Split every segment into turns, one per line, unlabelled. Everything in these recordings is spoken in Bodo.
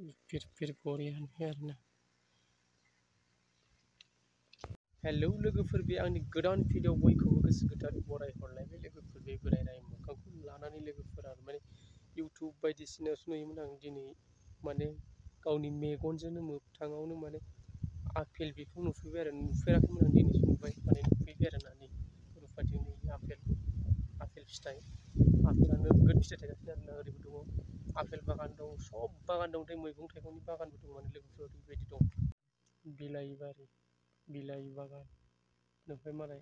फिर बरियानो आरोना। हेलौ लोगोफोर, बे आंनि गोदान भिडिअ बयखौबो गोसो गोथारै बरायहरलायबाय लोगोफोर। बे बोरायनाय मोखांखौ लानानै लोगोफोरा माने इउटुब बायदिसिनायावसो नुयोमोन आं। दिनै माने गावनि मेगनजोंनो मोगथाङावनो माने आपेल बिफां नुफैबाय आरो। नुफेराखैमोन आं, दिनैसो नुबाय माने नुफैबाय आरो ना। नै रुपाथिनि आपेल फिथाइ, आपेलानो नोगोद फिथाइ थायगासिनो आरोना। ओरैबो दङ आपेल बागान दं, सब बागान दं। दै मैगं थाइगंनि बागानबो दं माने लोगोफोर, ओरैबायदि दं। बिलाइ बारि, बिलाइ बागान ओमफ्राय मालाय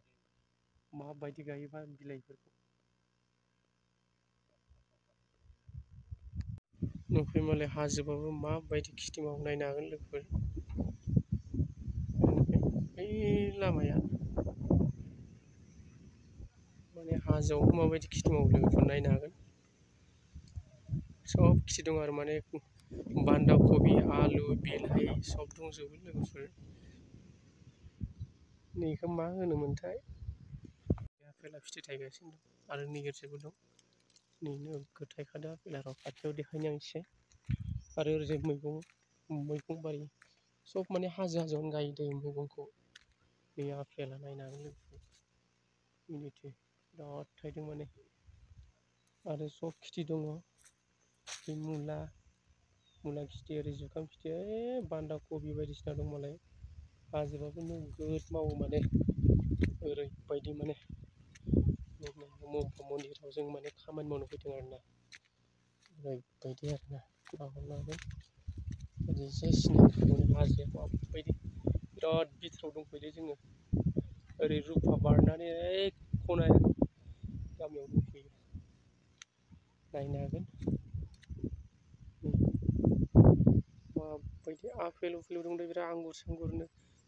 माबायदि गायोबा बिलाइफोरखौ ओमफ्राय मालाय हाजोबाबो माबायदि खिथि मावो नायनो हागोन लोगोफोर। बै लामाया माने हाजोआव माबायदि खिथि मावो लोगोफोर नायनो हागोन। सब खिथि दं आरो माने बान्दा कबि, आलु, बिलाहि सब दंजोबो लोगोफोर। नैखौ मा होनोमोनथाय? आपेला फिथाइ थायगासिनो दं आरो निगिरजोबो दं। नैनो नोगोद थायखादों आपेला। र' खाथियाव देखायनो आं एसे। आरो ओरैजाय मैगं बारि सब माने हाजोआवनो गायो दै मैगंखौ। नै आपेला नायनो हागोन लोगोफोर, मिनिथो बिराद थायदों माने। आरो सब खिथि दङ, बे मुला खिथि, ओरै जुखाम खिथि, बान्दा कबि बायदिसिना दं मालाय। हाजोबाबो नोगोद मावो माने, ओरैबायदि माने। मन्दिराव जों माने खामानि मावनो फैदों आरोना, ओरैबायदि आरोना। नाहरनो हागोन ओरैजाय सिनारिखौ, हाजोआ माबायदि बिराद बिथोराव दंफैयो जोङो। ओरै रुफा बारनानै खनायाव गामियाव दंफैयो, नायनो हागोन। माबायदि आपेल दं, बिराद आंगुर सांगुरनो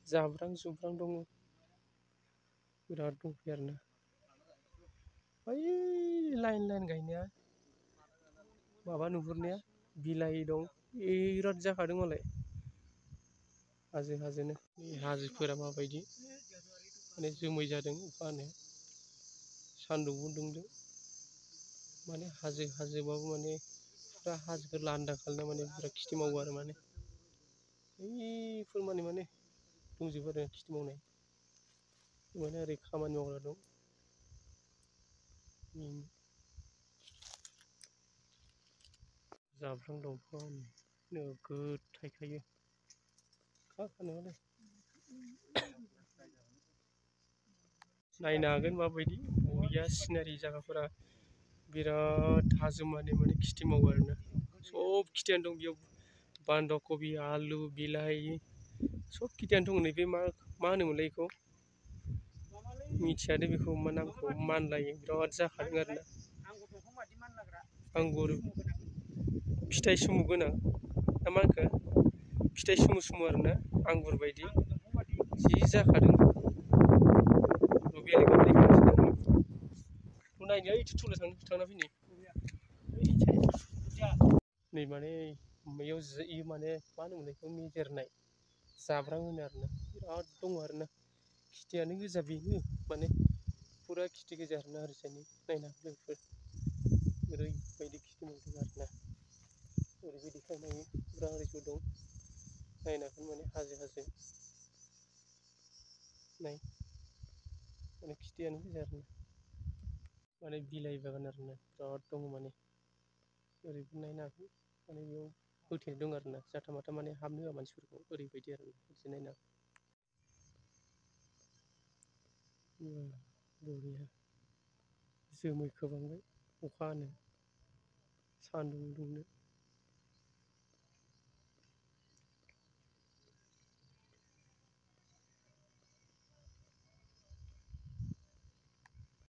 जाब्रां जुब्रां दङ, बिराद दंफैयो आरोना। बै लाइन गायनाया माबा नुहुरनाया बिलाइ दं, बिराद जाखादों मालाय हाजोनो। हाजोफोरा माबायदि माने जोमै जादों, अखा हानाया सान्दुंबो दुंदों माने। हाजोबाबो माने फुरा हाजोखौ लांदां खालामना माने बिराद खिथि मावो आरो माने। बैफोर माने दंजोबो आरो खिथि मावनाय, माने ओरै खामानि मावग्रा दं। जाब्रां दंफां नोगोद थायखायो, नायनो हागोन माबायदि बरिया सिनारि जायगाफोरा। बिराद हाजो माने खिथि मावो आरोना। सब खिथियानो दं बेयाव, बान्दा कबि, आलु, बिलाहि सब खिथियानो दं। नैबे मा होनोमोनलाय बेखौ मिथियादे, बेखौ मा नामखौ मानलायो बिराद जाखादों आरोना। आंगुर फिथाइ सुमु गोनां ना मा होनखो, फिथाइ सुमु आरोना, आंगुर बायदि जि जाखादों। नायनो ओइ थुला थांना फैनि। नै माने बेयाव माने मा होनोमोन बेखौ, मेजेरनाय जाब्रां होनो आरोना। बिराद दङ आरोना, खिथियानो गोजा बेनो माने फुरा खिथि गोजा आरोना। ओरैजायनि नायना लोगोफोर, ओरैबायदि खिथि मावदों आरोना। ओरैबायदि खालामनो हायो, फुरा ओरैबो दं नायनो हागोन माने हाजो नाय माने खिथियानो गोजा आरोना। माने बिलाइ बागान आरोना, बिराद दङ माने। ओरैबो नायनो हागोन माने बेयाव होथेना दं आरोना, जाथा माथा माने हाबनो होआ मानसिफोरखौ, ओरैबायदि आरोना। एसे नायनो हागोन बरिया। जोमै खोबहांबाय, अखा हानो सान्दुं दुंनो।